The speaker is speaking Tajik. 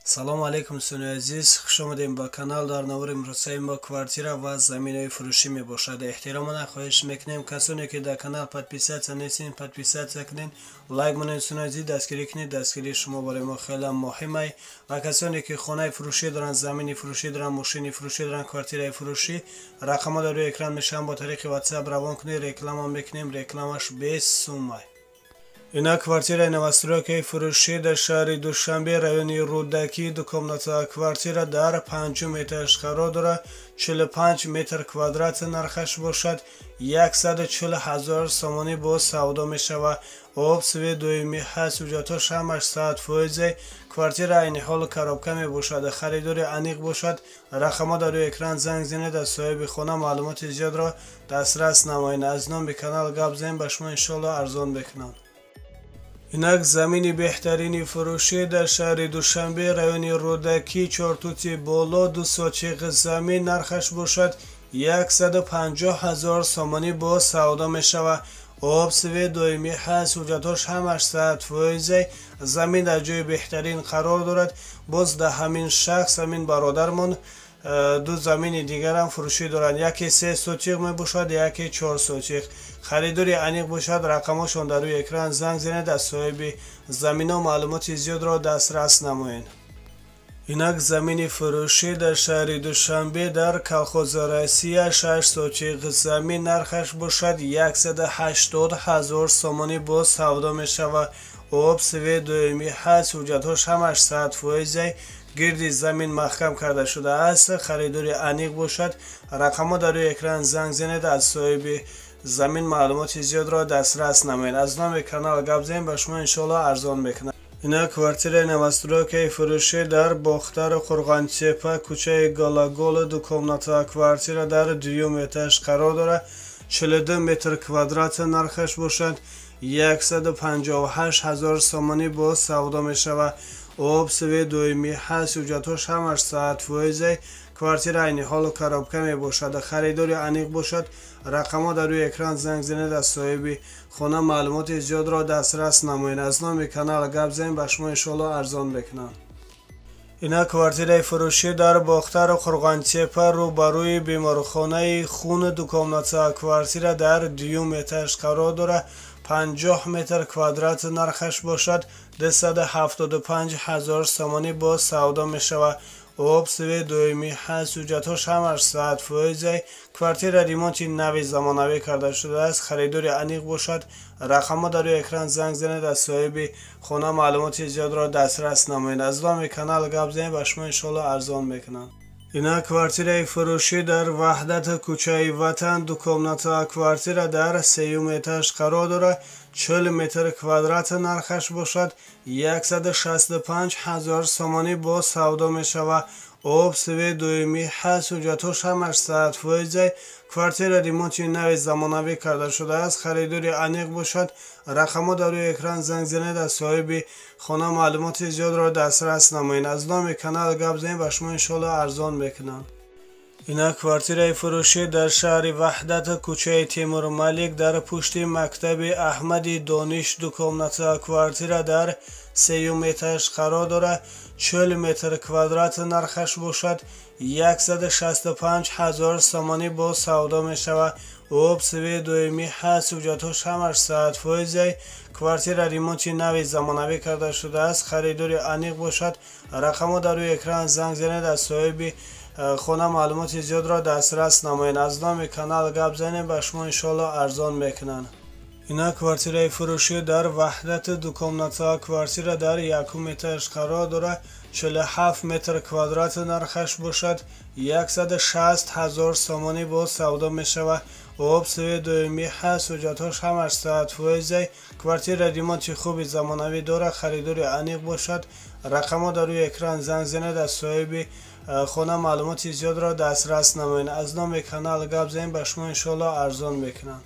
Салому алейкум, дӯстони азиз, хуш омадем ба канал. Дар навори имрӯзаи мо квартира ва заминаи фурӯшӣ мебошад. Эҳтиромона хоҳиш мекунем, касоне ки дар канал подписаться нестин, подписаться кунед, лайк монед. Дӯстони азиз, дастгирӣ кунед, дастгирии шумо барои мо хеле муҳим ай. Ва касоне ки хонаи фурӯшӣ доранд, замини фурӯшӣ доранд, мошини фурӯшӣ доранд, квартираи фурӯшӣ, рақамҳо дар рӯи экран мешаванд, бо тариқи WhatsApp равон кунед, реклама мекунем, рекламаш бесумай. Ина квартираи новостройкаи фурӯшӣ дар шаҳри Душанбе, райони Рӯдакӣ, двухкомнатная квартира дар панҷум этаж қарор дорад, 45 метр квадрат нархаш бошад, 140 ҳазор сомонӣ боз савдо мешавад. Об, свет доимӣ ҳаст, ҳуҷҷатҳош ҳамаш 100%. Квартира айни ҳол коробка мебошад. Харидори аниқ бошад, рақамҳо дар рӯи экран, занг занед, аз соҳиби хона маълумоти зиёдро дастрас намоед. Аз номи канал гап занед, ба шумо иншоалло арзон мекунанд. Инак замини беҳтарини фурӯшӣ дар шаҳри Душанбе, райони Рӯдакӣ, Чортути боло, 2 сотих замин, нархаш бошад, 150 ҳазор сомонӣ боз савдо мешавад. Об, свет доимӣ ҳаст, ҳуҷҷатҳош ҳамаш 100%. Замин дар ҷои беҳтарин қарор дорад. Боз дар ҳамин шахс, ҳамин бародармон ду замини дигарам фурӯшӣ доранд, яке 3 сотих мебошад, яке 4 сотих. Харидори аниқ бошад, рақамҳошон дар рӯи экран, занг занед, аз соҳиби заминҳо маълумоти зиёдро дастрас намоед. Инак замини фурӯшӣ дар шаҳри Душанбе, дар колхози Россия, 6 сотих замин, нархаш бошад, 180 ҳазор сомонӣ боз савдо мешавад. Об, свет доимӣ ҳаст, ҳуҷҷатҳош ҳамаш 100%. Гирди замин маҳкам карда шудааст. Харидори аниқ бошад, рақамҳо дар рӯи экран, занг занед, аз соҳиби замин маълумоти зиёдро дастрас намоед. Аз номи канал гап занед, ба шумо иншоалло арзон мекунад. Ина квартираи новостройкаи фурӯшӣ дар Бохтару Қурғонтепа, кӯчаи Галагол, двухкомнатная квартира дар дуюм этаж қарор дорад, 42 метр квадрат нархаш бошад, 158 ҳазор сомонӣ боз савдо мешавад. Об, свет доимӣ ҳаст, ҳуҷҷатҳош ҳамаш 100%. Квартира айни ҳол коробка мебошад. Харидори аниқ бошад, рақамҳо дар рӯи экран, занг занед, аз соҳиби хона маълумоти зиёдро дастрас намоед. Аз номи канал гап занед, ба шумо иншоалло арзон мекунанд. Ина квартираи фурӯшӣ дар Бохтару Қурғонтепа, рӯбарӯи беморхонаи хун, двухкомнатная квартира дар дуюм этаж қарор дорад, 50 метр квадрат нархаш бошад, 275 ҳазор сомонӣ боз савдо мешавад. Об, свет доимӣ ҳаст, ҳуҷҷатҳош ҳамаш 100%. Квартира ремонти нави замонавӣ карда шудааст. Харидори аниқ бошад, рақамҳо дар рӯи экран, занг занед, аз соҳиби хона маълумоти зиёдро дастрас намоед. Аз номи канал гап занед, ба шумо иншоалло арзон мекунанд. Ина квартираи фурӯшӣ дар Ваҳдат, кӯчаи Ватан, двухкомнатная квартира дар сеюм этаж қарор дорад, 40 метр квадрат нархаш бошад, 165 ҳазор сомонӣ боз савдо мешавад. Об, свет доимӣ ҳаст, ҳуҷҷатҳош ҳамаш 100%. Квартира ремонти нави замонавӣ карда шудааст. Харидори аниқ бошад, рақамҳо дар рӯи экран, занг занед, аз соҳиби хона маълумоти зиёдро дастрас намоед. Аз номи канал гап занед, ба шумо иншоалло арзон мекунанд. Ина квартираи фурӯшӣ дар шаҳри Ваҳдат, кӯчаи Темурмалик, дар пушти мактаби Аҳмади Дониш, двухкомнатная квартира дар сеюм этаж қарор дорад, 40 метр квадрат нархаш бошад, 165 ҳазор сомонӣ боз савдо мешавад. Об, свет доимӣ ҳаст, ҳуҷҷатҳош ҳамаш 100%. Квартира ремонти нави замонавӣ карда шудааст. Харидори аниқ бошад, рақамҳо дар рӯи экран, занг занед, аз соҳиби хона маълумоти зиёдро дастрас намоед. Аз номи канал гап занед, ба шумо иншоалло арзон мекунанд. Ина квартираи фурӯшӣ дар Ваҳдат, двухкомнатная квартира дар якум этаж қарор дорад, 47 метр квадрат нархаш бошад, 160 ҳазор сомонӣ боз савдо мешавад. Об, свет доимӣ ҳаст, ҳуҷҷатҳош ҳамаш 100%. Квартира ремонти хуби замонавӣ дорад. Харидори аниқ бошад, рақамҳо дар рӯи экран, занг занед, аз соҳиби хона маълумоти зиёдро дастрас намоед. Аз номи канал гап занед, ба шумо иншоалло арзон мекунанд.